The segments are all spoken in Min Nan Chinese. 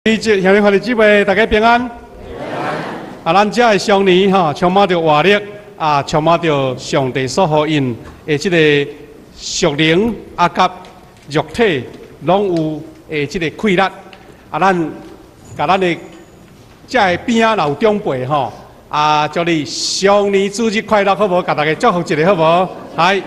兄弟兄弟姊妹，大家平安。啊，咱遮的少年吼，充滿著活力，啊，充滿著上帝所予𪜶的這个屬靈啊，佮肉體攏有的這个氣力。啊，咱共咱的遮的邊仔若有長輩吼，啊，祝你少年主日快樂，好無？共大家祝福一下，好無？來。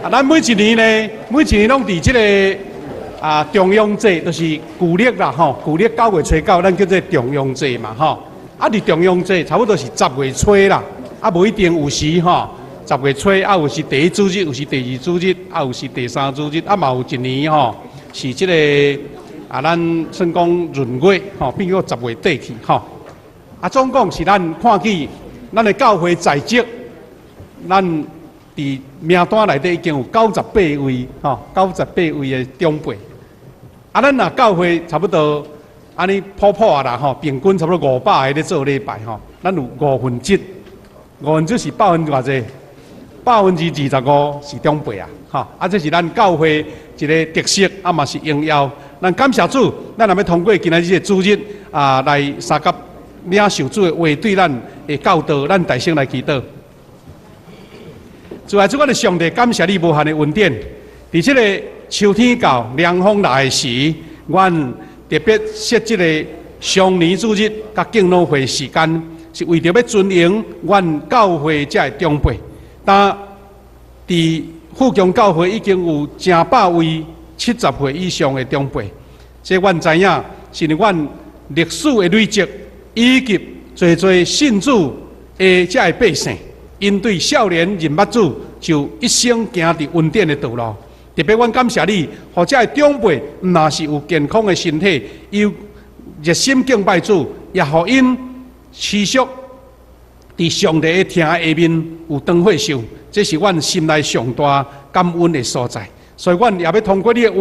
啊，咱每一年呢，每一年攏佇這个啊重陽節，就是舊曆啦吼，舊曆9月初9，咱叫做重陽節嘛吼。啊，佇重陽節差不多是10月初啦，啊，無一定有時吼，十月初啊，有時第一主日，有時第二主日，啊，有時第三主日，啊，嘛有一年吼，是這个啊，咱算講閏月吼，變做十月底去吼。啊，總共是咱看見咱的教會在職，咱佇名單內底已經有98位，吼，九十八位的長輩。啊，咱若教會差不多按呢普普啊啦，吼，平均差不多500个咧做禮拜，吼。咱有五分之，五分之是百分之偌濟？25%是長輩啊，吼。啊，這是咱教會一个特色，啊嘛是榮耀。咱感謝主，咱若欲通過今仔日的主日啊，來相佮領受主的話對咱的教導，咱大聲來祈禱。主啊，主，我的上帝，感謝你無限的恩典。佇這个秋天到，涼風來的時，阮特別設這个常年主日佮敬老會時間，是為著欲尊榮阮教會遮的長輩。但佇富強教會已經有成百位70歲以上的長輩，這阮知影，是因為阮歷史的累積，以及濟濟信主的遮的百姓。𪜶對少年認捌主，就一生行佇恩典的道路。特別阮感謝你，予遮的長輩，毋若是有健康的身體，又熱心敬拜主，也予𪜶持續佇上帝的廳下面有長歲壽，這是阮心內上大感恩的所在。所以，阮也欲通過你的話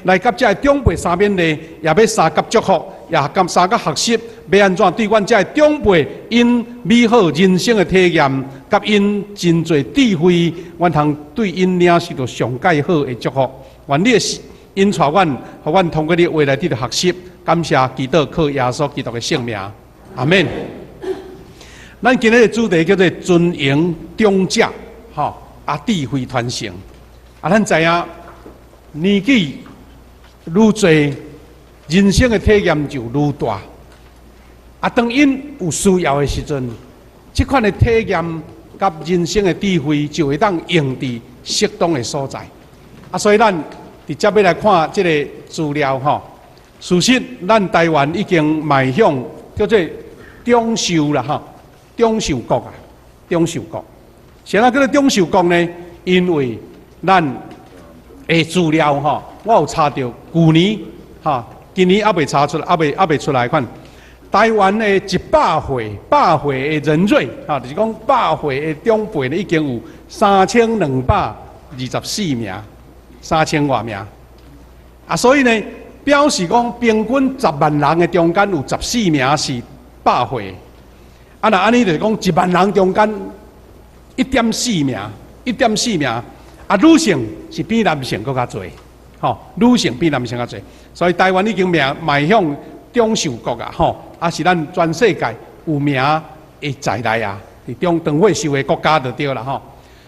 來佮遮的長輩相勉勵，也欲相佮祝福，也佮相佮學習，欲按怎對阮遮的長輩𪜶美好人生的體驗，佮𪜶真濟智慧，阮通對𪜶領受著上蓋好的祝福。願你的引帶阮，予阮通過你的話來得著學習。感謝祈禱，靠耶穌基督的聖名，阿們。咱今日的主題叫做尊榮長者，吼，啊，智慧傳承。啊，咱知影。年紀愈濟，人生的體驗就愈大。啊，當𪜶有需要的時陣，這款的體驗佮人生的智慧就會當用佇適當的所在。啊，所以咱直接欲來看這个資料吼。事實，咱台灣已經邁向叫做長壽啦吼，長壽國啊，長壽國。啥物叫做長壽國呢？因為咱的資料吼，我有查著，舊年吼，今年猶未查出來，猶未出來款。台灣的100歲、百歲的人瑞，吼，就是講百歲的長輩呢，已經有3224名，三千外名。啊，所以呢，表示講平均10萬人的中間有14名是百歲。啊，若按呢就是講1萬人中間1.4名，一點四名。啊，女性是比男性閣較濟，吼，女性比男性較濟，所以台灣已經邁向長壽國啊，吼，啊是咱全世界有名的在內啊，佇長長歲壽的國家就對啦，吼。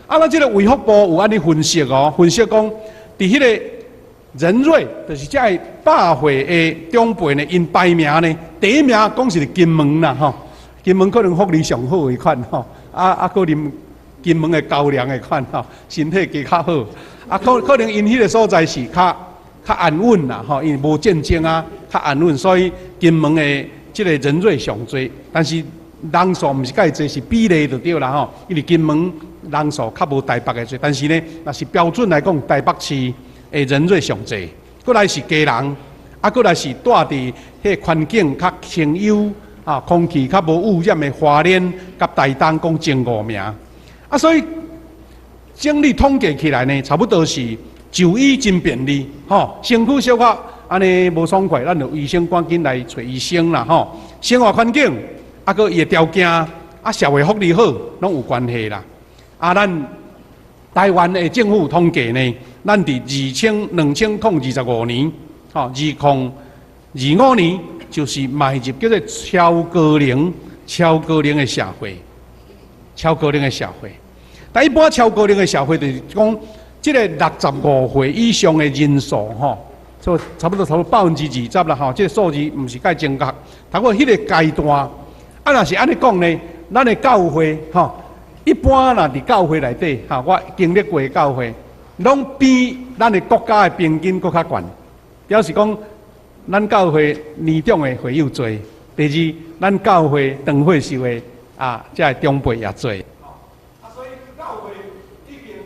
啊，咱這个衛福部有按呢分析哦，分析講，佇彼个人瑞，就是這个百歲的長輩呢，𪜶排名呢，第一名講是金門啦，吼，金門可能福利上好的款，吼，啊啊，閣啉金門的高粱的款吼，身體加較好。啊，可能𪜶彼个所在是較安穩啦，吼，因為無戰爭啊，較安穩，所以金門的這个人瑞上濟。但是人數毋是蓋濟，是比例就對啦吼。因為金門人數較無台北的濟，但是呢，若是標準來講，台北市的人瑞上濟。閣來是基隆，啊，閣來是蹛佇彼个環境較清幽啊，空氣較無污染的花蓮，佮台東講前五名。啊，所以整理統計起來呢，差不多是就醫真便利，吼，身軀小可按呢無爽快，咱就醫生趕緊來揣醫生啦，吼。生活環境，啊，閣伊的條件，啊，社會福利好，攏有關係啦。啊，咱台灣的政府統計呢，咱佇2025年，吼，2025年就是邁入叫做超高齡、超高齡的社會，超高齡的社會。但一般超高齡的社會就是講，這个65歲以上的人數，吼，就差不多20%啦，吼，這个數字毋是蓋正確。頭過彼个階段，啊，若是按呢講呢，咱的教會，吼，一般若佇教會內底，吼，我經歷過的教會，攏比咱的國家的平均閣較懸，表示講咱教會年長的會友濟。第二，咱教會長歲數的啊，這个長輩也濟。啊，所以教會已經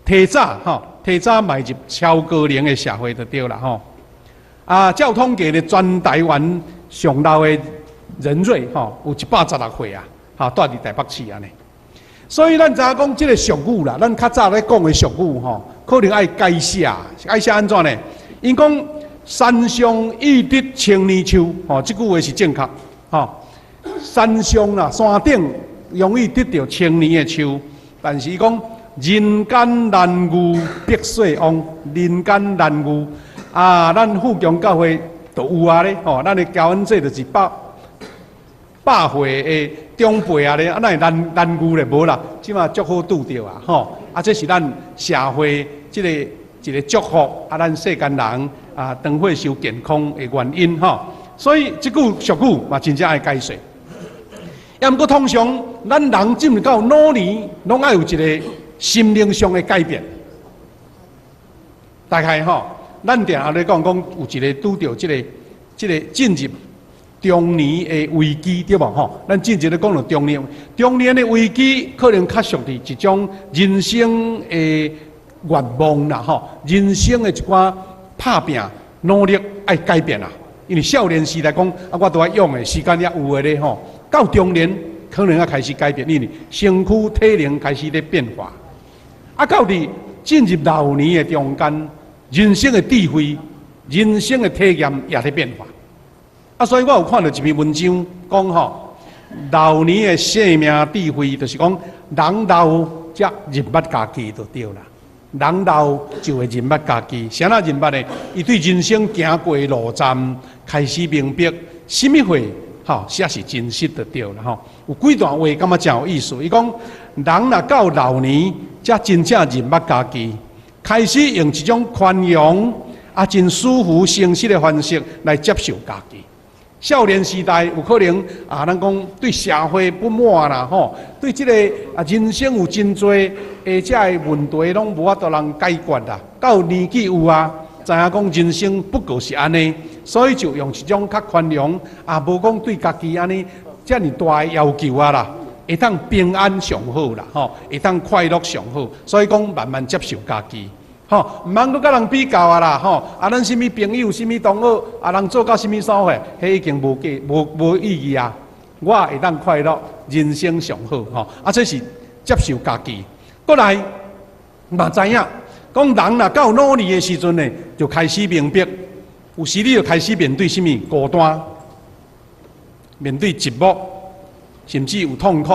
提早吼，提早邁入超高齡的社會就對啦吼。啊，照統計咧，全台灣上老的人瑞吼，有116歲啊，吼，蹛佇台北市按呢。所以咱知影講這个俗語啦，咱較早咧講的俗語吼，可能愛改寫，改寫按怎呢？𪜶講山上易得青年樹，吼，這句話是正確，吼。山上啦，山頂容易得著青年的樹，但是伊講人間難遇百歲翁，人間難遇啊！咱富強教會就有啊咧，吼，咱的教恩姐就是100歲的長輩啊咧，啊，哪會難遇咧？無啦，這馬足好拄著啊，吼！啊，這是咱社會這个一个祝福啊，咱世間人啊，長歲壽健康的原因吼。所以這句俗語嘛，真正愛解釋。也毋過通常，咱人進入到老年，攏愛有一个心靈上的改變。大概吼，咱定下咧講講，有一个拄著這个進入中年的危機，對無吼？咱進前咧講著中年，中年的危機可能較屬佇一種人生的願望啦，吼，人生的一寡拍拚努力愛改變啦。因為少年時代講啊，我都愛用的時間也有的咧吼，到中年可能要開始改變，因為身軀體能開始咧變化。啊，到佇進入老年的中間，人生的智慧、人生的體驗也咧變化。啊，所以我有看著一篇文章講吼，老年的生命智慧，就是講人老才認捌家己就對啦。人老就會認捌家己，啥人認捌呢？伊對人生行過的路站，開始明白啥物貨吼，才是真實就對啦吼。有幾段話感覺誠有意思。伊講人若到老年，才真正認捌家己，開始用一種寬容啊，真舒服、誠實的方式來接受家己。少年時代有可能啊，咱講對社會不滿啦，吼，對這个啊人生有真濟的這个問題，攏無法度人解決啦。到年紀有啊，知影講人生不過是按呢，所以就用一種較寬容啊，無講對家己按呢遮爾大的要求啊啦，會當平安上好啦，吼，會當快樂上好，所以講慢慢接受家己。吼，毋通閣佮人比較啊啦，吼！啊，咱啥物朋友、啥物同學，啊，人做到啥物所在，彼已經無價、無意義啊！我會當快樂，人生上好，吼！啊，這是接受家己。過來嘛知影，講人若到老年的時陣呢，就開始明白，有時你就開始面對啥物孤單，面對寂寞，甚至有痛苦、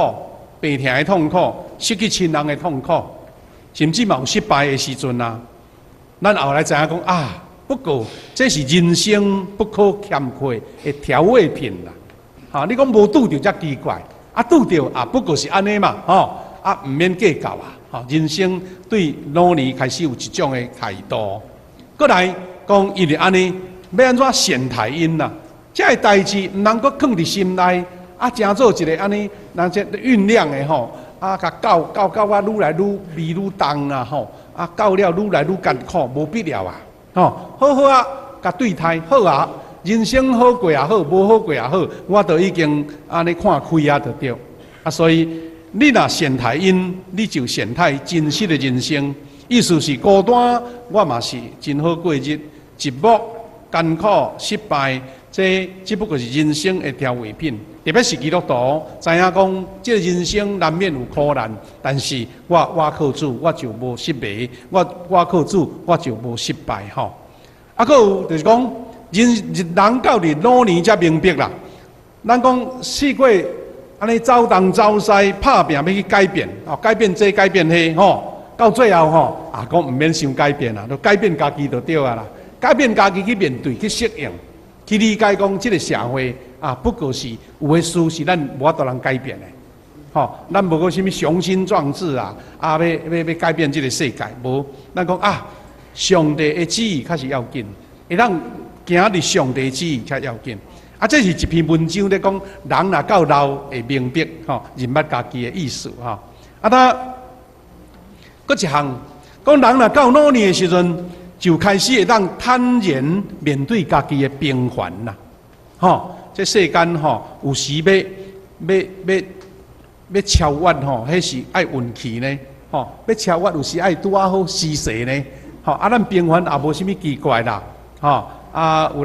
病疼的痛苦、失去親人的痛苦。甚至嘛有失敗的時陣啊，咱後來知影講啊，不過這是人生不可欠缺的調味品啦。哈，你講無拄著才奇怪，啊拄著啊不過是按呢嘛，吼，啊毋免計較啊。吼，人生對老年開始有一種的態度。過來講，因為按呢，欲按怎善待𪜶啦？這个代誌毋通閣囥佇心內，啊，成做一个按呢，人這醞釀的吼。啊，共攪攪攪啊，愈來愈味愈重啦吼！啊，攪了愈來愈艱苦，無必要啊！吼，好好啊，共對待好啊，人生好過也好，無好過也好，我都已經按呢看開啊，就對。啊，所以你若善待𪜶，你就善待真實的人生。意思是孤單，我嘛是真好過日，寂寞、艱苦、失敗，這只不過是人生的調味品。特別是基督徒，知影講，這个人生難免有苦難，但是我倚靠主，我就無失迷；我倚靠主，我就無失敗吼。啊，閣有就是講，人到佇老年才明白啦。咱講試過按呢走東走西，拍拚欲去改變，哦，改變這改變彼吼，到最後吼，啊，講毋免想改變啦，就改變家己就對啊啦。改變家己去面對、去適應、去理解講，這个社會啊，不過是有的事是咱無法度通改變的。吼，咱無講啥物雄心壯志啊，啊，欲改變這个世界，無。咱講啊，上帝的旨意較是要緊，會當行佇上帝旨意較要緊。啊，這是一篇文章咧講，人若到老會明白，吼，認捌家己的意思，吼。啊，他閣一項，講人若到老年的時陣，就開始會當坦然面對家己的平凡啦。吼，這世間吼，有時欲超越吼，彼是愛運氣呢，吼，欲超越有時愛拄仔好時勢呢，吼，啊，咱平凡也無啥物奇怪啦，吼，啊，有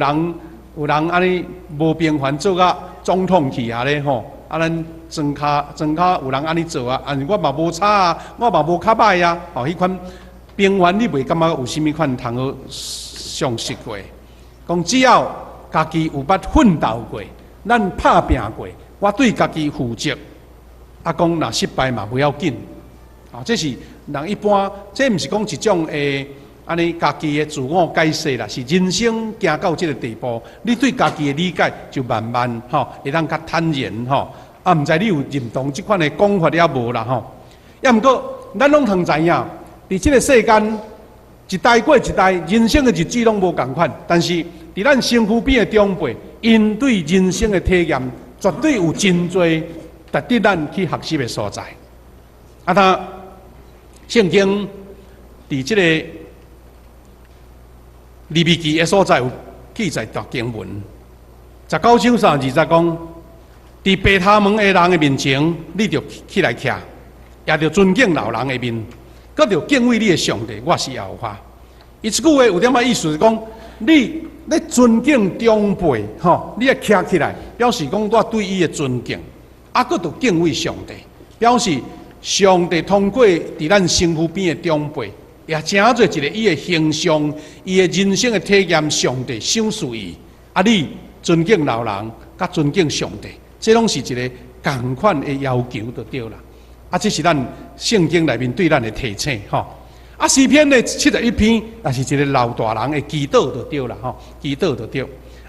人按呢無平凡做甲總統去啊咧，吼，啊，咱莊跤莊跤有人按呢做啊，啊，我嘛無差啊，我嘛無較䆀啊，吼，彼款平凡你袂感覺有啥物款通好賞識過，講只要家己有捌奮鬥過，咱拍拚過，我對家己負責。啊，講若失敗嘛無要緊，啊，這是人一般，這毋是講一種的按呢家己的自我解釋啦，是人生行到這个地步，你對家己的理解就慢慢吼會當較坦然吼。啊，毋知你有認同這款的講法抑無啦吼？抑毋過，咱攏通知影，佇這个世間，一代過一代，人生的日子攏無仝款，但是佇咱身軀邊的長輩，𪜶對人生的體驗，絕對有真濟值得咱去學習的所在。啊，他聖經佇這个利未記的所在有記載段經文，19章32節講，佇白頭毛的人的面前，你著起來徛，也著尊敬老人的面，閣著敬畏你的上帝。我是耶和華。伊這句話有點仔意思是講，你咧尊敬長輩，吼，你愛徛起來，表示講我對伊的尊敬。啊，閣著敬畏上帝，表示上帝通過佇咱身軀邊的長輩，也成做一个伊的形象，伊的人生的體驗，上帝賞賜伊。啊，你尊敬老人，佮尊敬上帝，這攏是一个仝款的要求就對啦。啊，這是咱聖經內面對咱的提醒，吼。啊，詩篇的71篇，也是一个老大人的祈禱就對啦，吼，祈禱就對。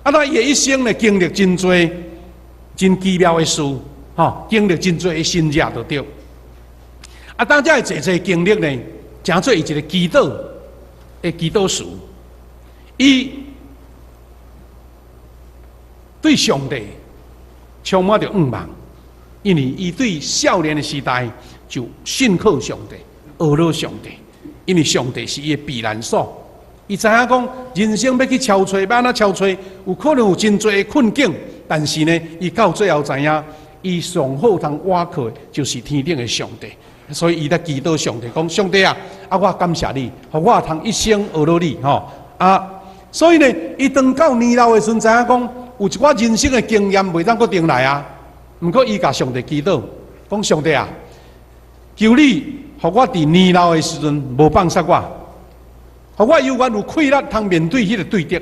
啊，那伊的一生呢，經歷真濟真奇妙的事。吼，經歷真濟的神蹟就對。啊，當這濟濟經歷呢，成做伊一个祈禱的祈禱詞。伊對上帝充滿著向望，因為伊對少年的時代就信靠上帝，學了上帝，因為上帝是伊的避難所。伊知影講人生欲去超越，欲按怎超越，有可能有真濟的困境，但是呢，伊到最後知影，伊上好通倚靠的就是天頂的上帝，所以伊咧祈禱上帝講：上帝啊，啊我感謝你，予我通一生學落你吼啊！所以呢，伊當到年老的時陣，知影講有一寡人生的經驗袂當閣重來啊。毋過伊共上帝祈禱，講上帝啊，求你予我佇年老的時陣無放殺我，予我猶原有氣力通面對彼个對敵。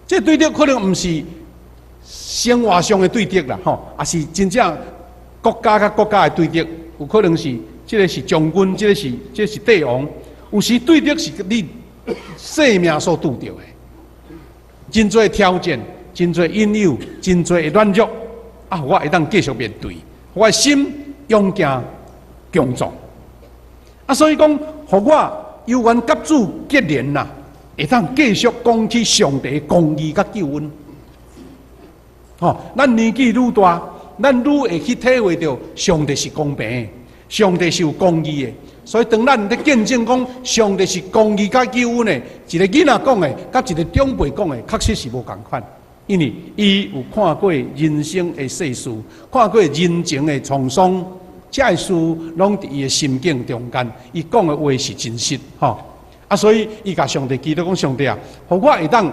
這個對敵可能毋是生活上的對敵啦，吼，也是真正國家佮國家的對敵，有可能是這个是將軍，這个是帝王，有時對敵是你生命所拄著的，真濟挑戰，真濟引誘，真濟的軟弱，啊，我會當繼續面對，我的心勇健強壯，啊，所以講，予我猶原佮主結連啦，會當繼續講起上帝公義佮救恩。吼，咱年紀愈大，咱愈會去體會著上帝是公平的，上帝是有公義的。所以當咱咧見證講上帝是公義佮救恩的，一个囡仔講的，佮一个長輩講的，確實是無仝款。因為伊有看過人生的世事，看過人情的滄桑，這个事攏佇伊的心境中間，伊講的話是真實，吼。啊，所以伊共上帝祈禱講：上帝啊，予我會當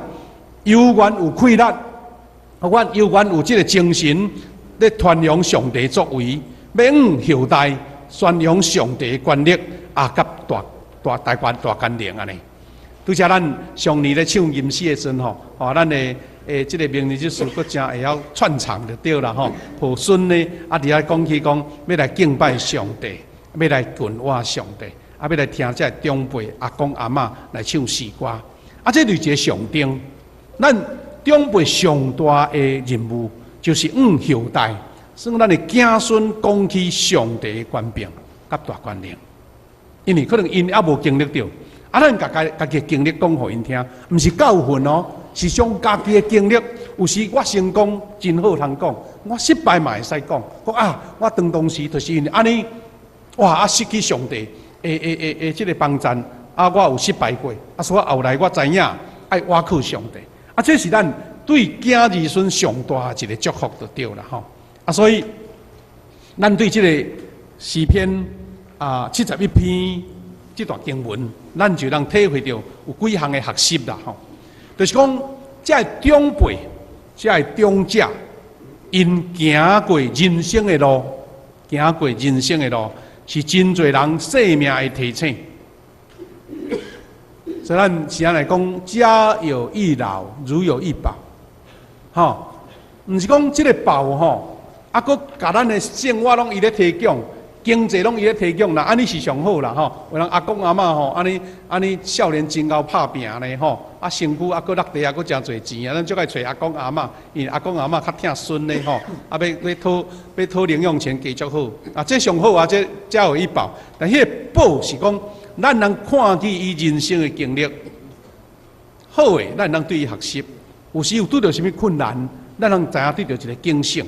猶原有氣力，予我猶原有這个精神，咧傳揚上帝作為，欲向後代宣揚上帝的權力，啊，佮大大大權大權能按呢。拄才咱上年咧唱吟詩的時陣吼，吼，咱的這个明日執事閣誠會曉串場就對啦吼。抱孫呢，啊，佇遐講起講，欲來敬拜上帝，欲來近倚上帝。啊，欲來聽這長輩阿公阿嬤來唱詩歌。啊，這就是一個象徵。咱長輩上大的任務，就是向後代，算咱的子孫講起上帝的權柄佮大權能。因為可能𪜶猶無經歷著，啊，咱家家家己的經歷講予𪜶聽，毋是教訓哦，是將家己的經歷。有時我成功真好通講，我失敗嘛會使講。講啊，我當當時就是因為按呢，哇啊失去上帝的的的的這个幫贊，啊，我有失敗過，啊，所以後來我知影愛倚靠上帝。啊，這是咱對囝兒孫上大一个祝福就對啦吼。啊，所以咱對這个詩篇啊71篇這段經文，咱就通體會著有幾項的學習啦吼。就是講，這个長輩、這个長者，𪜶行過人生的路，行過人生的路，是真濟人生命的提醒。所以咱是按呢講，家有一老，如有一寶，吼，毋是講這个寶吼，啊，閣共咱的生活攏伊咧提供，經濟攏伊咧提供啦，按呢是上好啦吼。有人阿公阿嬤吼，按呢按呢少年真𠢕拍拚呢吼，啊身軀啊閣落地啊閣誠濟錢啊，咱足愛揣阿公阿嬤，因為阿公阿嬤較疼孫的吼，啊欲欲討欲討零用錢加足好，啊這上好啊，這家有一寶。但彼个寶是講，咱通看見伊人生的經歷，好的，咱通對伊學習。有時有拄著啥物困難，咱通知影得著一个警醒。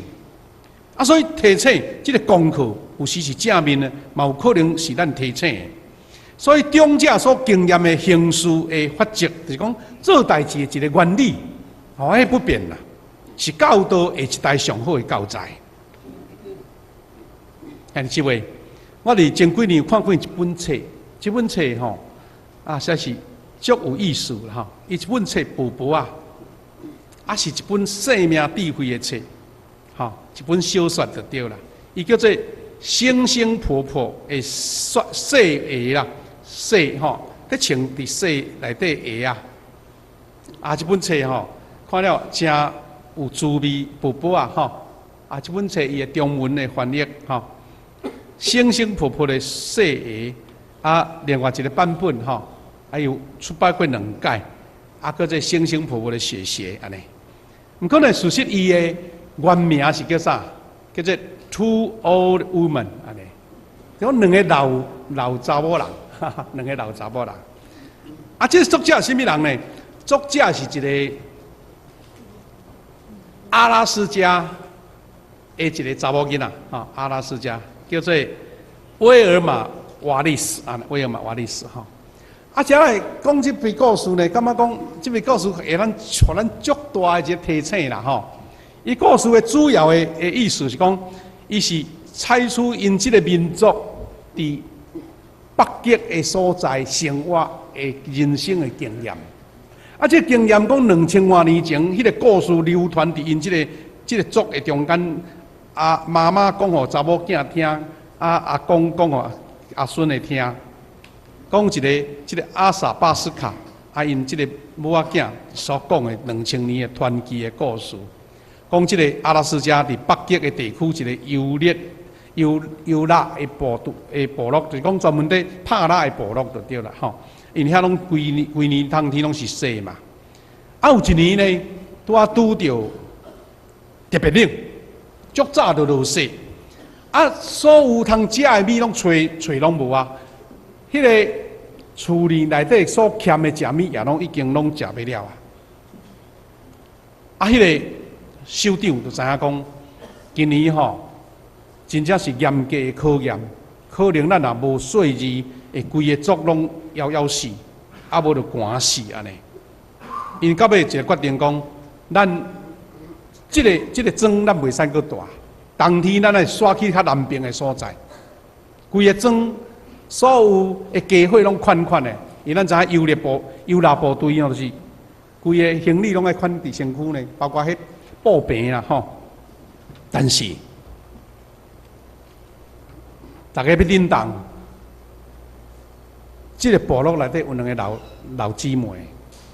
啊，所以提醒這个功課，有時是正面的，嘛有可能是咱提醒的。所以長者所經驗的行事的法則，就是講做代誌的一个原理，吼，彼不變啦，是教導下一代上好的教材。兄弟姊妹，我佇前幾年有看過一本冊，這本冊吼，啊，實在是足有意思啦吼。伊這本冊薄薄啊，啊是一本生命智慧的冊，吼，一本小說就對啦。伊叫做《星星婆婆的雪鞋啦，雪吼，咧穿佇雪內底鞋啊。啊，這本冊吼，看了誠有滋味，薄薄啊吼。啊，這本冊伊的中文的翻譯吼，《星星婆婆的雪鞋》啊，另外一个版本吼，還有出版過兩擺，啊，閣做《星星婆婆的雪鞋》按呢。毋過呢，事實伊的原名是叫啥？叫做 Two Old Women 按呢。講兩个老老查某人，哈哈，兩个老查某人。啊，這个作者是啥物人呢？作者是一个阿拉斯加的一个查某囡仔，吼，阿拉斯加叫做威爾瑪瓦利斯啊，威爾瑪瓦利斯吼。啊，遮來講這篇故事呢，感覺講這篇故事會咱予咱足大的一个提醒啦，吼。伊故事的主要的的意思是講，伊是採取𪜶這个民族佇北極的所在生活的人生的經驗。啊，這个經驗講2000外年前，彼个故事流傳佇𪜶這个這个族的中間，啊，媽媽講予查某囝聽，啊，阿公講予阿孫的聽，講一个這个阿薩巴斯卡，啊，𪜶這个母仔囝所講的2000年的傳奇的故事，講這个阿拉斯加佇北極的地區一个游獵游游獵的部隊的部落，就是講專門佇拍獵的部落就對啦吼。因遐攏規年規年冬天攏是雪嘛。啊，有一年呢，拄仔拄著特別冷，足早就落雪。啊，所有通食的物攏揣揣攏無啊。彼个厝裡內底所欠的食物也攏已經攏食欲了啊。啊，彼个首長就知影講，今年吼真正是嚴格的考驗，可能咱若無細膩，會規个族攏枵枵死，啊無就寒死按呢。𪜶到尾一个決定講，咱這个這个莊咱袂使閣蹛，冬天咱愛徙去較南邊的所在。規个莊所有的家伙攏款款的，因為咱知影遊獵部遊獵部隊哦，就是規个行李攏愛款佇身軀呢，包括彼布棚啦吼。但是，逐家欲忍冬，這个部落內底有兩个老老姊妹，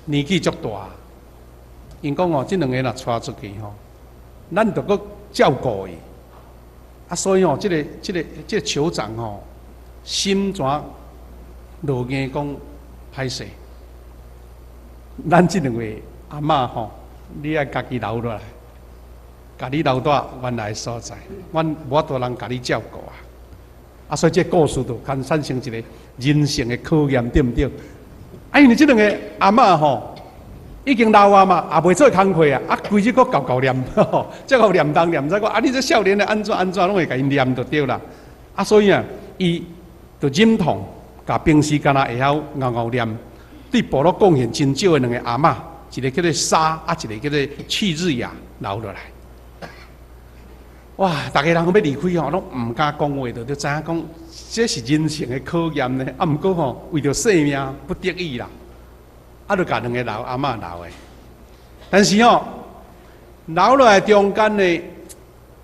年紀足大。𪜶講哦，這兩个若帶出去吼，咱著閣照顧伊。啊，所以吼，這个這个這个酋長吼，心怎落硬講歹勢，咱這兩位阿嬤吼，你愛家己留落來，共你留佇原來所在，阮無法度人共你照顧啊。啊，所以這故事就堪產生一個人性的考驗，對毋對？啊，因為這兩个阿嬤吼，已經老啊嘛，也袂做工課啊，啊，規日閣厚厚念，這個念東念西，講啊，你這少年的按怎按怎，攏會共𪜶念就對啦。啊，所以啊，伊就忍痛，共平時敢若會曉𠢕𠢕念，對部落貢獻真少的兩个阿嬤，一个叫做沙，啊，一个叫做去日亞，留落來。哇！逐家人欲離開吼，攏毋敢講話，就知影講這是人性的考驗呢。啊，毋過吼，為著性命不得已啦，啊，就共兩个老阿嬤留的。但是吼，留落來中間的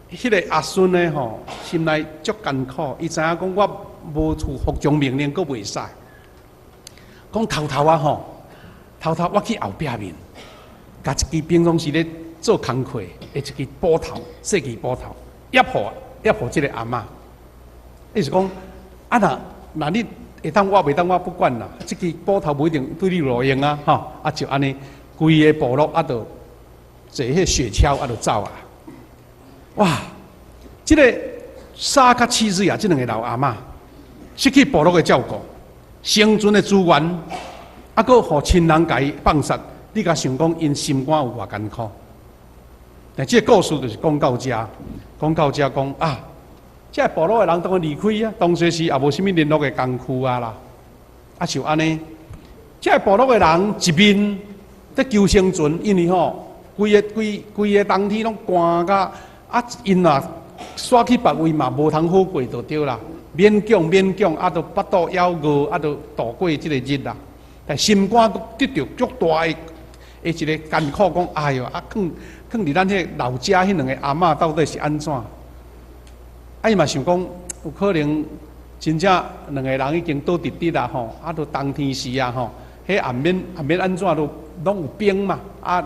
彼个阿孫呢吼，心內足艱苦。伊知影講我無服從命令，閣袂使。講偷偷啊吼，偷偷我去後壁面，共一支平常時咧做工課的一支斧頭，細支斧頭。挹予這个阿嬤，意思講，啊若若你會當活袂當活不管啦，這支斧頭無一定對你有路用啊，吼！啊就按呢，規个部落啊，就坐彼雪橇啊，就走啊。哇！這个沙佮妻子啊，這兩个老阿嬤失去部落的照顧，生存的資源，啊，閣予親人共伊放殺，你敢想講𪜶心肝有偌艱苦？但這个故事就是講到遮，講到遮講啊，這个部落的人當然離開啊，當時時也無啥物聯絡的工具啊啦，啊就按呢，這个部落的人一面佇求生存，因為吼，規个規規个冬天攏寒甲啊，𪜶若徙去別位嘛，無通好過就對啦，勉強勉強啊，都腹肚枵餓啊，都度過這个日啦。但心肝閣得著足大的的一个艱苦，講哎喲啊，囥囥佇咱彼个老家彼兩个阿嬤到底是按怎？啊，伊嘛想講，有可能真正兩个人已經倒佇佇啦吼，啊，都冬天時啊吼，彼也免也免按怎都攏有冰嘛，啊，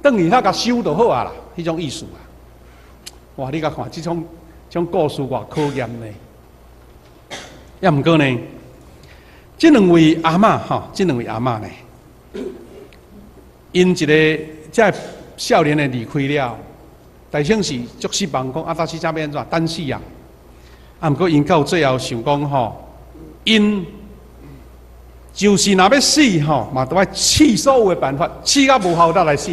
轉去遐共收就好啊啦，彼種意思啊。哇！你共看這種這種故事偌考驗呢？抑毋過呢，這兩位阿嬤吼，這兩位阿嬤呢，𪜶一个這个少年的離開了，大先是足失望，講啊，到死才欲按怎？等死啊！啊，毋過𪜶到最後想講吼，𪜶就是若欲死吼，嘛都愛試所有的辦法，試到無效才來死。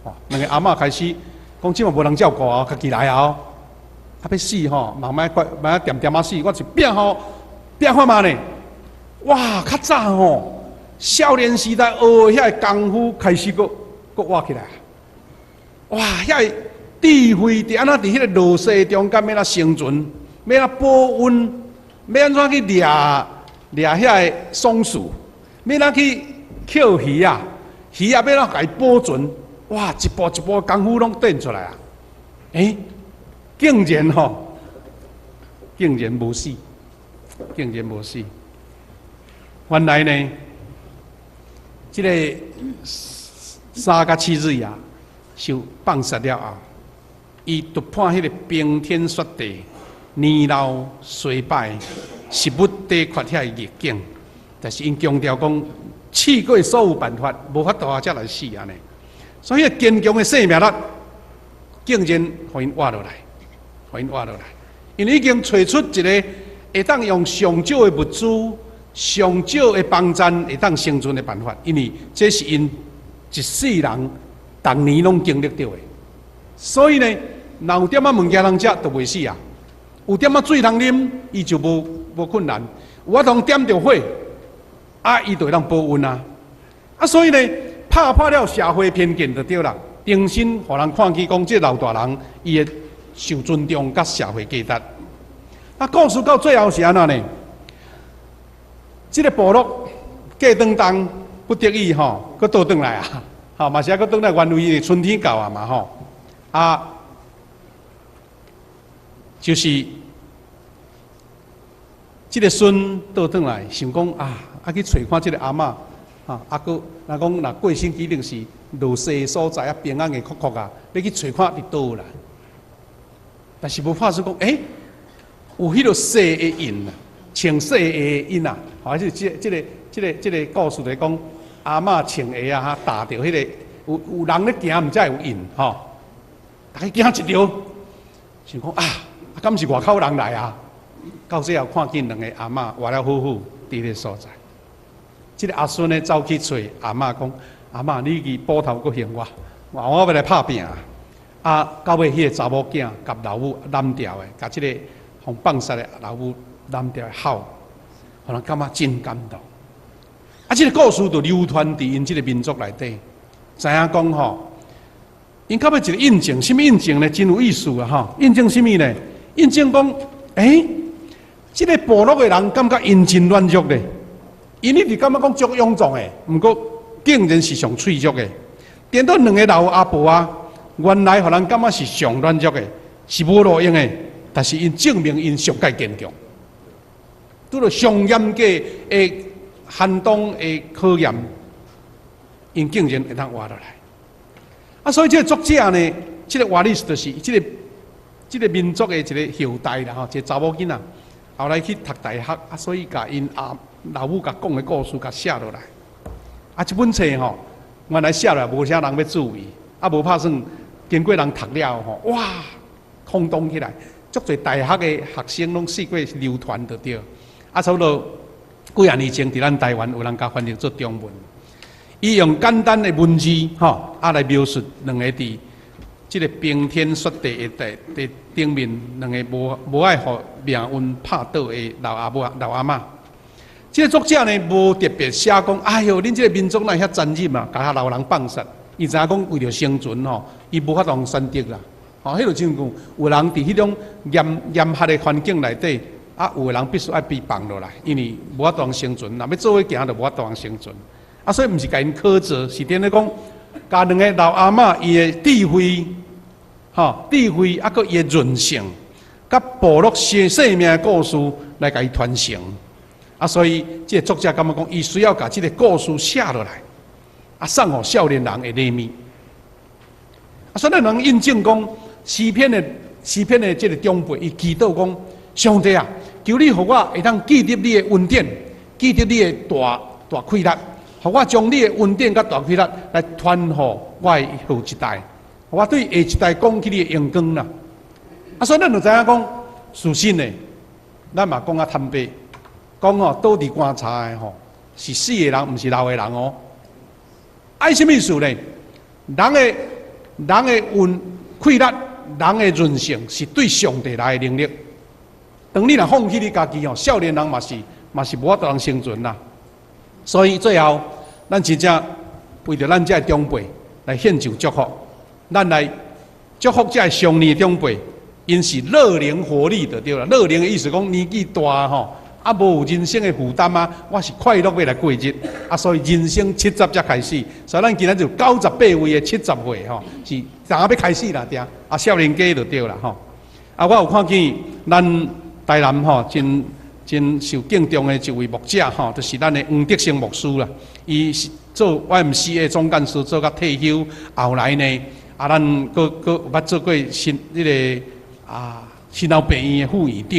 吼，兩个阿嬤開始講，這馬無人照顧啊，家己來啊！啊，欲死吼，慢慢快，慢慢恬恬仔死，我是拼吼，拼看覓呢？哇，較早吼，少年時代學的彼个功夫開始閣閣活起來。哇！遐个智慧佇按怎佇彼个落雪中間欲按怎生存，欲按怎保溫，欲按怎去掠掠遐个松鼠，欲按怎去抾魚仔，魚仔欲按怎共伊保存？哇！一步一步功夫攏展出來啊！欸，竟然吼，竟然無死，竟然無死。原來呢，這个沙佮妻子啊，受放殺了後，伊突破彼个冰天雪地、年老衰敗、食物短缺遐个逆境，但是𪜶強調講，試過所有辦法，無法度啊，才來死按呢。所以堅強的生命力，竟然予𪜶活落來，予𪜶活落來，因為已經揣出一个會當用上少的物資、上少的幫贊會當生存的辦法，因為這是𪜶一世人逐年攏經歷著的。所以呢，若有點仔物件通食，就袂死啊；有點仔水通啉，伊就無無困難。有法通點著火，啊，伊就會當保溫啊。啊，所以呢，拍破了社會偏見就對啦，重新予人看見講，這老大人伊會受尊重佮社會價值。啊，故事到最後是按怎呢？這个部落過轉冬不得已吼，閣倒轉來啊，吼嘛是愛閣轉來原位的春天到啊嘛吼，啊，就是這个孫倒轉來想講啊，啊去揣看這个阿嬤，啊，啊閣若講若過身一定是落雪所在啊，冰啊硬酷酷啊，欲去揣看佇佗啦。但是無法說講，欸，有彼个雪的印啊，穿細鞋的囡仔，還是這個故事來講，阿嬤穿鞋仔哈，踏著彼個有人咧行，毋才會有印吼。逐家驚一著，想講啊，敢是外口人來啊？到最後看見兩个阿嬤活了好好佇彼个所在。這个阿孫呢走去揣阿嬤講：阿嬤，你去埔頭閣還我，我欲來拍拚。啊，到尾彼个查某囝共老母攬牢的，共這个予放殺的老母攬牢的哭，予人感覺真感動。啊，這个故事就流傳佇𪜶這个民族內底，知影講吼，𪜶到尾一个印證，啥物印證呢？真有意思啊！吼，印證啥物呢？印證講，欸，這个部落的人感覺𪜶真軟弱咧，𪜶一直感覺講足勇壯的，毋過竟然是上脆弱的。顛倒兩个老阿婆啊，原來予人感覺是上軟弱的，是無路用的，但是𪜶證明𪜶上蓋堅強。拄著上嚴格的寒冬的考驗，𪜶竟然會當活落來。啊，所以這个作者呢，這个瓦利斯就是這個民族的一个後代啦，吼，一个查某囡仔，後來去讀大學，啊，所以共𪜶阿老母共講的故事，共寫落來。啊，這本冊吼，原來寫落來無啥人欲注意，啊，無拍算經過人讀了吼，哇，轟動起來，足濟大學的學生攏四界流傳就對。啊，差不多幾仔年前，佇咱台灣有人共翻譯做中文。伊用簡單的文字，吼，啊來描述兩個佇這个冰天雪地的地頂面，兩个無愛予命運拍倒的老阿母、老阿嬤。這个作者呢，無特別寫講，哎喲，恁這个民族哪會遐殘忍啊，共遐老人放殺。伊知影講為著生存吼，伊無法度選擇啦。吼，彼就親像有人佇彼種嚴寒的環境內底，啊，有的人必須愛被放落來，因為無法度生存，若欲做伙行，就無法度生存。啊，所以毋是共𪜶苛責，是佇咧講，共兩个老阿嬤伊的智慧，吼，智慧啊，閣伊的韌性，佮部落生命的故事來共伊傳承。啊，所以這个作者感覺講，伊需要共這个故事寫落來，啊，送予少年人的禮物。啊，所以咱能印證講，詩篇的這个長輩，伊祈禱講：上帝啊，求你予我會當記得你的恩典，記得你的大氣力，予我將你的恩典佮大氣力來傳予我的後一代，予我對下一代講起你的榮光啦。啊，所以咱就知影講，事實呢，咱嘛講較坦白，講吼倒佇棺材的吼是死的人，毋是老的人哦。啊，啥物意思呢？人的運氣力，人的韌性是對上帝來的能力。當你若放棄你家己吼，少年人嘛是無法度通生存啦。所以最後，咱真正為著咱這个長輩來獻上祝福，咱來祝福這个壮年長輩，𪜶是樂齡活力就對啦。樂齡的意思講年紀大吼，啊無有人生的負擔啊，我是快樂欲來過日啊，所以人生七十才開始，所以咱今仔就98位的70歲吼，是昨欲開始啦，對啊，少年家就對啦吼。啊，我有看見咱台南吼，真真受敬重的一位牧者吼，就是咱的黃德勝牧師啦。伊是做 YMCA 總幹事做甲退休，後來呢，啊，咱閣閣有捌做過新彼个啊新老病院的副院長，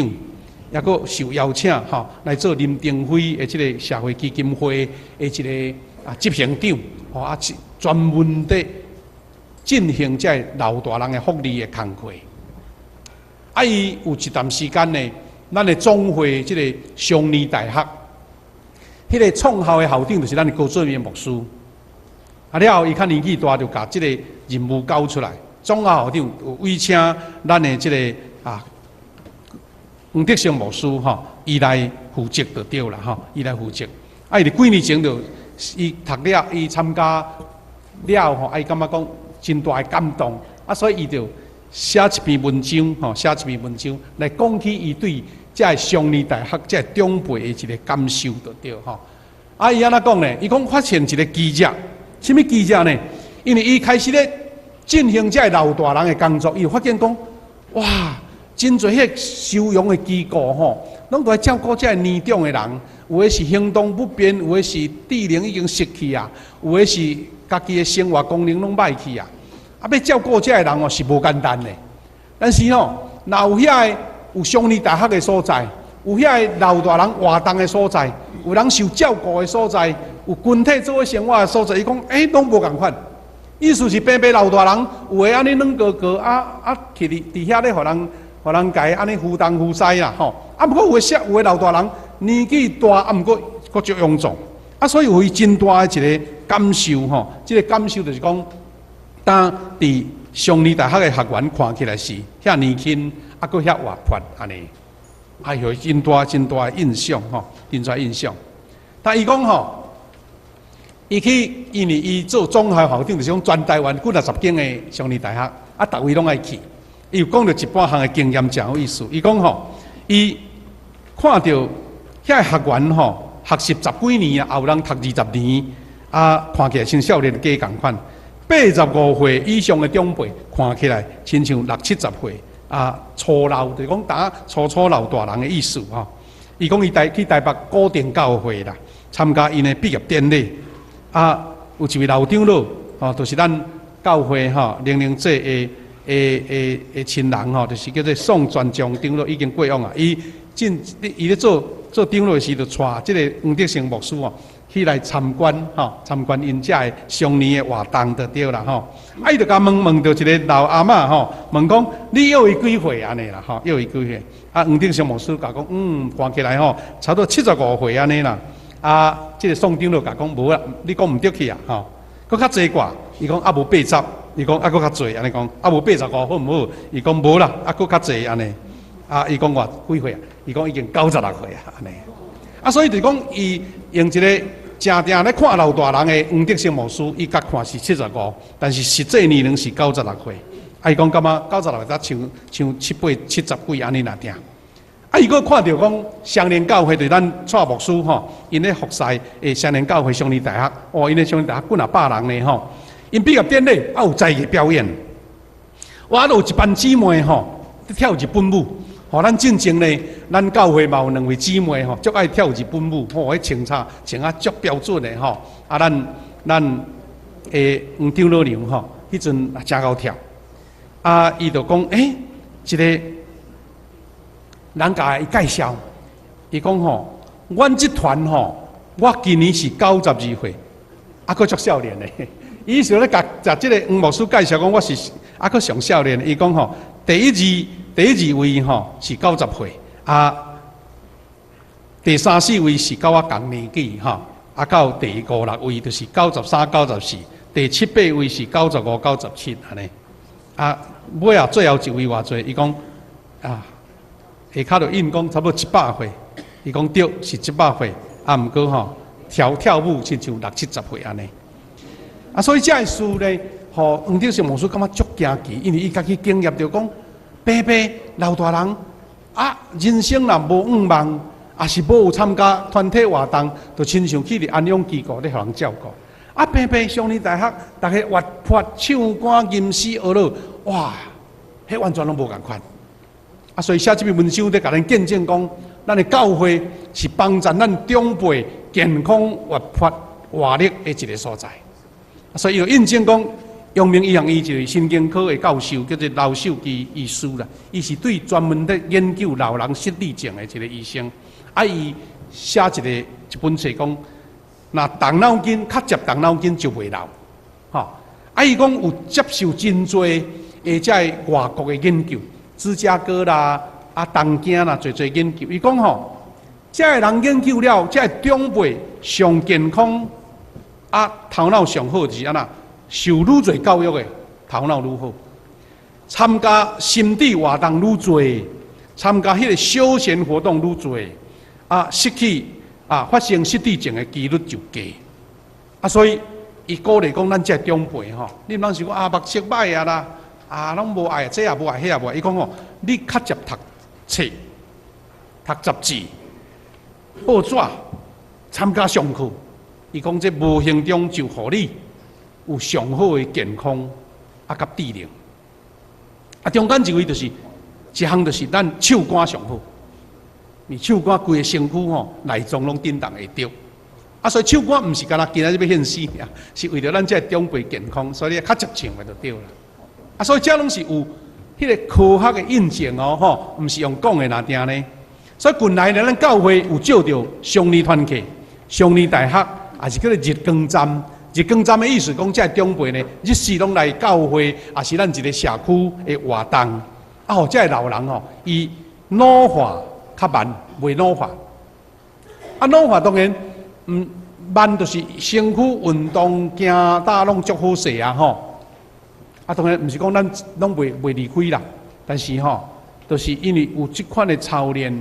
抑閣受邀請吼來做林登輝的這个社會基金會的一个執行長，吼啊專門的進行這个老大人的福利的工課。啊，伊有一段時間呢，咱的總會這个雙年大學，彼个創校的校長就是咱的高俊明牧師。啊了後，伊較年紀大，就共這个任務交出來。總校校長有委請咱的這个黃德勝牧師吼，伊來負責就對啦吼，伊來負責。啊，伊佇幾年前就伊讀了，伊參加了後，啊，伊感覺講真大的感動，啊，所以伊就寫一篇文章吼，寫一篇文章來講起伊對這个雙年大學這个長輩的一个感受就對吼。啊，伊按怎講呢？伊講發現一个奇蹟，啥物奇蹟呢？因為伊開始咧進行這个老大人的工作，伊就發現講，哇，真濟彼个收容的機構吼，攏都來照顧這个年長的人，有的是行動不便，有的是智能已經失去啊，有的是家己的生活功能攏歹去啊。啊，欲照顧這个人哦是無簡單的。但是吼，若有遐个有雙年大學的所在，有遐个老大人活動的所在，有人受照顧的所在，有群體做伙生活的所在。伊講，欸，攏無仝款。意思是平平老大人有的按呢軟膏膏啊啊，去佇佇遐咧，予人共按呢扶東扶西啦吼。啊，毋過有的小有的老大人年紀大，啊，毋過閣足臃腫。啊，所以有伊真大的一個感受吼。這個感受就是講，當佇雙年大學的學員看起來是遐年輕，啊，閣遐活潑按呢，啊，有真大真大的印象吼，真大印象。但伊講吼，伊去，因為伊做總校校長，就是講全台灣幾若十間的雙年大學，啊，逐位攏愛去。伊有講著一半項的經驗誠有意思。伊講吼，伊看著遐學員吼，學習十幾年啊，也有人讀20年，啊，看起來像少年假仝款。85歲以上的長輩看起來親像六七十歲，啊，初老就是講打初初老大人的意思吼。伊講伊台去台北古亭教會啦，參加𪜶的畢業典禮，啊，有一位老長老，吼，就是咱教會吼玲玲姐的的的的親人吼，就是叫做宋全章長老已經過往啊。伊進伊咧做做長老的時，就帶這个黃德成牧師哦，去來參觀吼，參觀𪜶遮的雙年的活動就對啦吼。啊，伊就共問問著一個老阿嬤吼，問講你約伊幾歲按呢啦吼，約伊幾歲？啊，黃德成牧師共講，嗯，看起來吼，差不多75歲按呢啦。啊，這个宋長老共講無啦，你講毋對去啊吼，閣較濟掛，伊講啊無八十，伊講啊閣較濟按呢講，啊無85好毋好？伊講無啦，啊閣較濟按呢。啊，伊講偌幾歲啊？伊講已經96歲啊，按呢。啊，所以就講伊用一個誠定咧看老大人的黃德成牧師，伊共看是七十五，但是實際年齡是九十六歲。啊，伊講感覺九十六歲才像像七八七十幾按呢爾定。啊，伊閣看著講雙連教會對咱蔡牧師吼，𪜶咧服侍的雙連教會雙年大學，哦，𪜶咧雙年大學幾若百人呢吼，𪜶畢業典禮啊有才藝表演，哇，有一班姊妹吼，跳日本舞。吼，咱進前呢，咱教會嘛有兩位姊妹吼，足愛跳日本舞，吼，彼穿插穿啊足標準的吼。啊，咱咱的黃長老娘吼，彼陣也誠𠢕跳。啊，伊就講，欸，一個人共伊介紹，伊講吼，阮這團吼，我今年是92歲，啊，閣足少年的。伊是咧共共這个黃牧師介紹講，我是啊，閣上少年。伊講吼，第一二。第一二位吼是90歲，啊，第三四位是佮我仝年紀吼，啊到第五六位就是93、94，第七八位是95、97按呢，啊，尾仔最後一位偌濟？伊講啊，下跤就應講差不多100歲，伊講對，是一百歲，啊，毋過吼跳跳舞親像六七十歲按呢，啊，所以這个事呢，予黃德成牧師感覺足驚奇，因為伊家己經驗著講。白白老大人啊，人生若無願望，抑是無有參加團體活動，就親像去佇安養機構咧予人照顧。啊，白白雙年大學，逐家活潑唱歌吟詩學樂，哇，彼完全攏無仝款。啊，所以寫這篇文章咧，共咱見證講，咱的教會是幫助咱長輩健康活潑活力的一个所在。所以伊就印證講。陽明醫學院一個神經科的教授，叫做劉秀基醫師啦。伊是對專門咧研究老人失智症的一個醫生。啊，伊寫一个一本冊講，若動腦筋，較捷動腦筋就袂老。吼，啊，伊講有接受真濟的這个外國的研究，芝加哥啦、啊東京啦，濟濟研究。伊講吼，這个人研究了，這个長輩上健康，啊頭腦上好就是按怎？受愈濟教育的頭腦愈好，參加心智活動愈濟，參加彼个休閒活動愈濟，啊，失去啊發生失智症的幾率就低。啊，所以伊鼓勵講，咱這長輩吼，你毋通想講啊，目色歹啊啦，啊，攏無愛，這也無愛，彼也無愛。伊講吼，你較捷讀冊、讀雜誌、報紙、參加上課，伊講這無形中就予你有上好的健康啊，佮智能。啊，中間一位就是一項，就是咱唱歌上好。你唱歌規个身軀吼內臟攏震動會著。啊，所以唱歌毋是干焦今仔日欲獻死爾，是為著咱這長輩健康，所以你較捷唱的就對啦。啊，所以這攏是有彼个科學的印證哦，吼，毋是用講的爾定呢。所以近來呢，咱教會有借著雙年團契、雙年大學，也是叫做日光站。日光站的意思講，這个長輩呢，日時攏來教會，也是咱一个社區的活動。啊，予這个老人吼，伊老化較慢，袂老化。啊，老化當然，慢就是身軀運動、行踏攏足好勢啊，吼。啊，當然毋是講咱攏袂離開啦，但是吼，就是因為有這款的操練，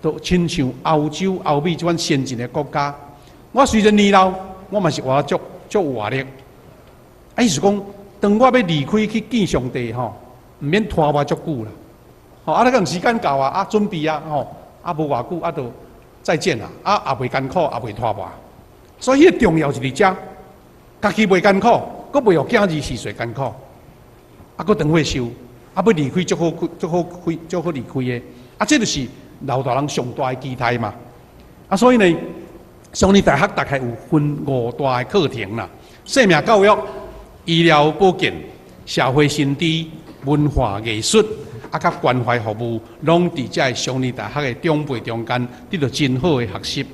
都親像歐洲、歐美這款先進的國家。我雖然年老，我嘛是活足足有活力。啊，意思講，當我欲離開去見上帝吼，毋免拖我足久啦。吼，啊，那個時間到啊，啊，準備啊，吼，啊，無偌久啊，就再見啦，啊，也袂艱苦，也袂拖磨。所以，彼個重要是佇遮，家己袂艱苦，閣袂予囝兒序細艱苦，啊，閣長歲壽，啊，欲離開足好，足好開，足好離開的。啊，這就是老大人上大的期待嘛。啊，所以呢，雙年大學大概有分五大的課程啦：生命教育、醫療保健、社會新知、文化藝術，啊，佮關懷服務，攏佇這个雙年大學的長輩中間得著真好的學習。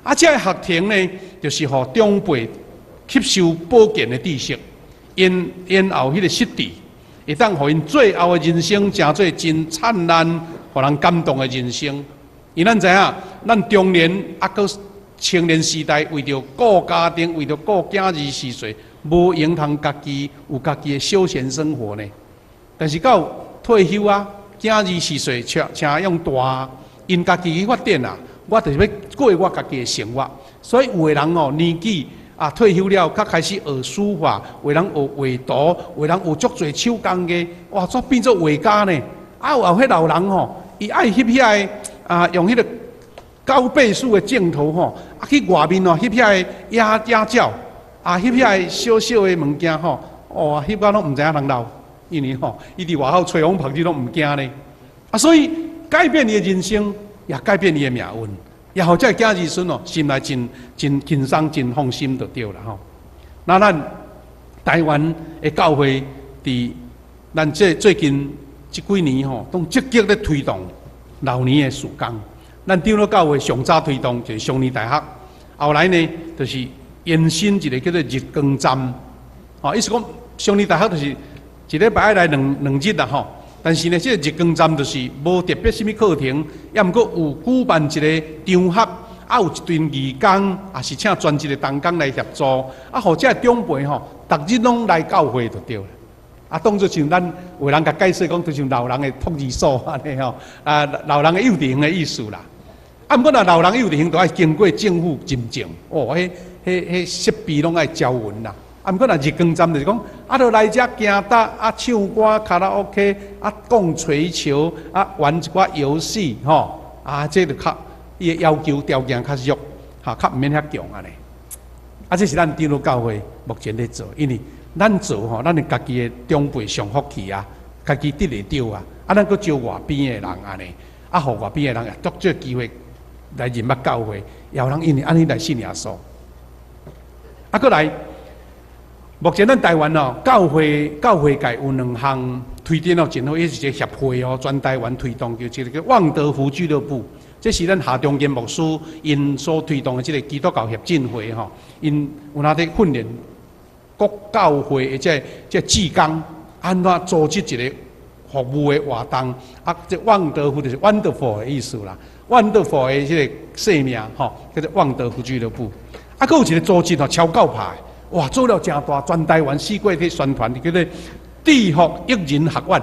啊，這个學程呢，就是予長輩吸收保健的知識，延延後彼个失智，會當予𪜶最後的人生成做真燦爛、予人感動的人生。因咱知影，咱中年啊，閣青年時代，為著顧家庭，為著顧囝兒序細，無閒通家己有家己的休閒生活呢。但是到退休啊，囝兒序細請請用大，𪜶家己去發展啊。我就是欲過我家己的生活，所以有的人哦年紀啊退休了，較開始學書法，有的人學畫圖，有的人學足濟手工藝，哇，煞變做畫家呢。啊，有彼老人吼，伊愛翕遐个啊，用彼个高倍數的鏡頭吼，啊去外面哦翕遐个野野鳥，啊翕遐个小小的物件吼，哇，翕到攏毋知影人老，因為吼，伊佇外口吹風曝日攏毋驚呢。啊，所以改變伊的人生，也改變伊的命運，也予這个囝兒孫哦，心內真真輕鬆、真放心就對啦吼。那咱台灣的教會佇咱這最近這幾年吼，攏積極咧推動老年的事工。咱長老教會上早推動就是雙年大學，後來呢就是延伸一個叫做日光站，吼，意思講雙年大學就是一禮拜愛來兩兩日啦吼。但是呢，這个日光站就是無特別啥物課程，抑毋過有舉辦一個場合，啊有一群義工，也是請專職的同工來協助，啊，予這个長輩吼，逐日攏來教會就對了。啊，當作像咱有人共解釋講，就像老人的托兒所按呢吼，啊，老人的幼稚園的意思啦。啊，毋過若老人幼稚園，都愛經過政府認證，哦，彼、彼、彼設備攏愛交雲啦。啊，毋過若日光站就是講，啊，就來遮行踏，啊，唱歌、卡拉 OK，啊，講槌球，啊，玩一寡遊戲，吼，啊，這就較伊的要求條件較弱，哈，較毋免遐強按呢。啊，這是咱長老教會目前咧做，因為咱做吼，咱的家己的長輩上福氣啊，家己得會著啊，啊，咱閣招外邊的人按呢，啊，予外邊的人也得這個機會來認捌教會，也有人因為按呢來信耶穌。啊，閣來。目前咱台灣哦，教會教會界有兩項推展哦，真好，伊是一個協會哦，全台灣推動，叫這個叫望德福俱樂部。這是咱夏中堅牧師𪜶所推動的這個基督教協進會吼，𪜶有哪佇訓練各教會的這這志工，按怎組織一個服務的活動？啊，這望德福就是 wonderful 的意思啦，wonderful 的這個姓名吼，叫做望德福俱樂部。啊，閣有一個組織吼，超夠拍。哇，做了誠大，全台灣四界去宣傳，叫做智福育人學院。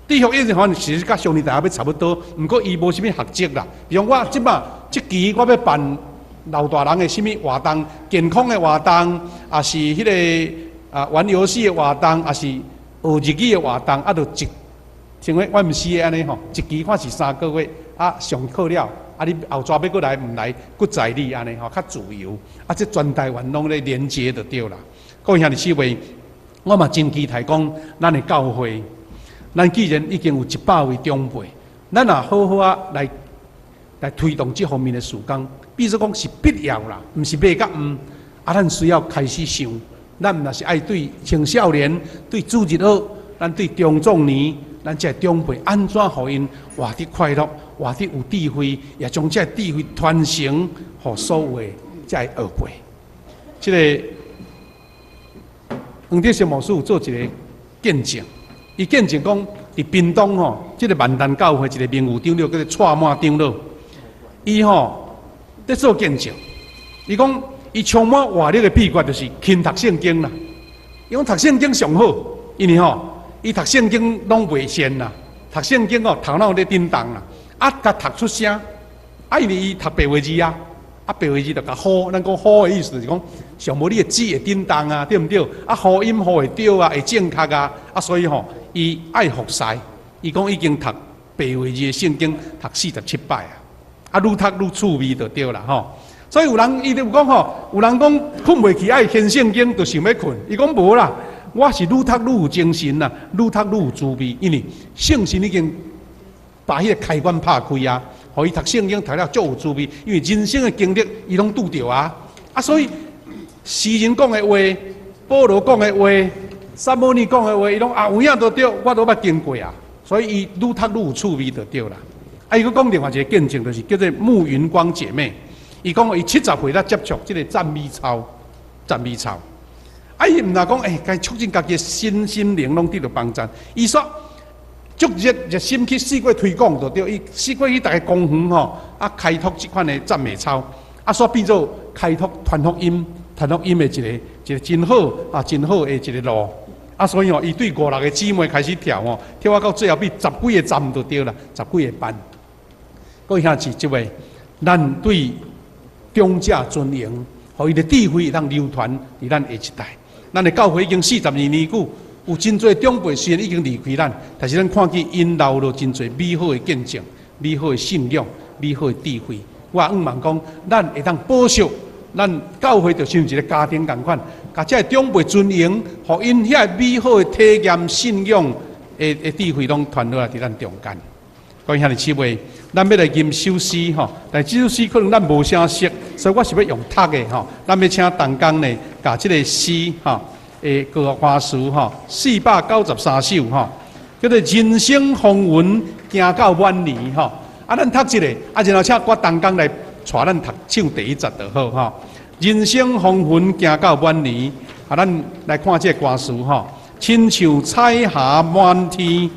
智福育人學院其實佮雙年大學欲差不多，毋過伊無啥物學籍啦。比如我這擺這期我欲辦老大人的啥物活動，健康的活動，抑是彼个啊玩遊戲的活動，抑是學日語的活動，啊，就一像彼 YMCA 按呢吼，一期看是3個月，啊上課了。啊！你後逝欲閣來毋來，閣在你按呢吼，較自由。啊，這全台灣攏咧連接就對啦。各位兄弟姊妹，我嘛真期待講，咱的教會，咱既然已經有100位長輩，咱若好好仔來來推動這方面的事工，比如講是必要啦，毋是欲佮毋。啊，咱需要開始想，咱若是愛對青少年、對主日學，咱對中壯年。咱這个長輩按怎予𪜶活得快樂，活得有智慧，也將這个智慧傳承予所有的這个後輩。這个黃德勝牧師有做一个見證，伊見證講，佇屏東吼，這个萬丹教會一个名譽長老叫做蔡滿長老，伊吼佇做見證，伊講伊充滿活力的秘訣就是勤讀聖經啦。伊講讀聖經上好，因為吼，伊讀聖經攏袂仙啦，讀聖經哦頭腦咧叮當啦，啊，共讀出聲，啊，因為伊讀白話字啊，啊，白話字就共呼，咱講呼的意思就是講，上無你的字會叮當啊，對毋對？啊，呼音呼會對啊，會正確啊，啊，所以吼，伊愛服侍，伊講已經讀白話字的聖經讀47擺啊，啊，愈讀愈趣味就對啦吼。所以有人伊就有講吼，有人講睏袂去愛掀聖經，就想欲睏。伊講無啦，我是愈讀愈有精神啦，愈讀愈有滋味，因為聖神已經把彼個開關拍開啊，予伊讀聖經讀了足有滋味，因為人生的經歷伊攏拄著啊，啊，所以詩人講的話，保羅講的話，撒母耳講的話，伊攏啊有影都對，我都捌經過啊，所以伊愈讀愈有趣味就對啦。啊，伊閣講另外一個見證，就是叫做沐雲光姐妹。伊講伊70歲才接觸這个讚美操，讚美操。啊，伊毋若講，欸，該促進家己的身心靈攏得著幫助。伊說足熱熱心去四界推廣，就對。伊四界去逐个公園吼，啊，開拓這款的讚美操，啊，煞變做開拓傳福音、傳福音的一個真好啊，真好的一个路。啊，所以吼，伊對五六个姊妹開始跳吼，跳啊到最後變十幾個站就對啦，十幾個班。各位兄弟姊妹，咱對長者尊榮，予伊的智慧會當流傳佇咱下一代。咱的教會已經42年久，有真濟長輩雖然已經離開咱，但是咱看見𪜶留落真濟美好的見證、美好的信仰、美好的智慧。我向望講，咱會當保守咱教會，就像一个家庭仝款，共這个長輩尊榮，予𪜶遐美好的體驗、信仰的智慧，攏傳落來佇咱中間。各位兄弟姊妹，咱欲來吟首詩吼，但這首詩可能咱無啥熟，所以我是欲用讀的吼。咱欲請同工呢，共這个詩吼，的歌詞吼，493首吼，叫做人生風雲行到晚年吼。啊，咱讀一个，啊，然後請我同工來帶咱讀唱第一節就好吼。人生風雲行到晚年，啊，咱來看這个歌詞吼，親像彩霞滿天。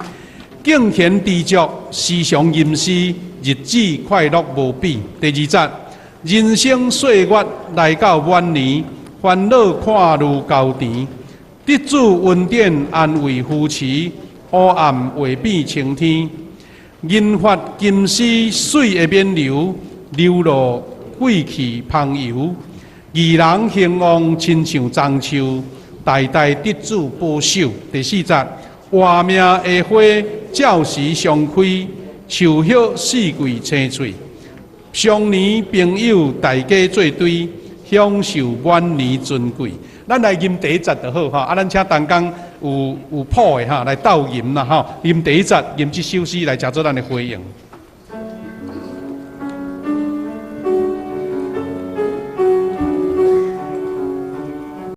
敬虔知足，時常吟詩，日子快樂無比。第二節，人生歲月來到晚年，煩惱看愈厚甜。得主恩典安慰扶持，黑暗會變晴天。銀髮金絲水的冕旒，流露貴氣芳油。義人興旺，親像樟樹，代代得主保守。第四節，活命的花照時常開，樹葉四季青翠。常年朋友大家做對，享受晚年尊貴。咱來吟第一節就好吼，啊，咱請同工有譜的哈來鬥吟啦吼，吟第一節，吟這首詩來成做咱的回應。